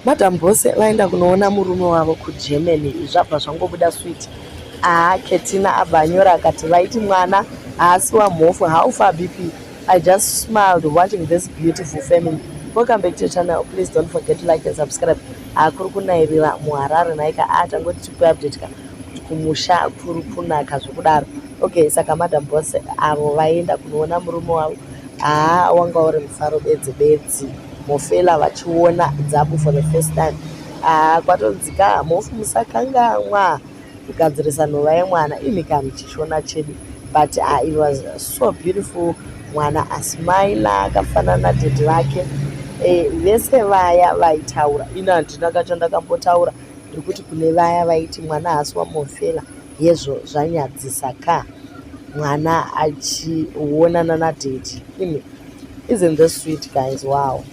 Madam Boss vaenda kunoona murume wavo kuGermany zvabva zvangobuda sweet. Haa Ketina abva anyora akati vaiti mwana haasi waMhofu how far BP. I just smiled watching this beautiful family. Welcome back to your channel. Please don't forget to like and subscribe. Haa kuri kunairira muHarare nhaika ah tangoti tipe update ka kuti kumusha kuri kunaka zvekudaro. Okay saka Madam Boss avo vaenda kunoona murume wavo haa wanga uri mufaro bedzi bedzi. Mhofela vachiona Dzabu for the first time. Ah, kwatonzika mhofu musakangamwa kugadzirisa nhova yemwana imi kani chishona chedu but it was so beautiful mwana asmaila akafanana nadhedhi vake eh, vese vaya vaitaura ini handina kachandakambotaura ndiri kuti kune vaya vaiti mwana haasi wamofela hezvo zvanyadzisa ka mwana achionana nadhedhi imi isn't this sweet guys wow.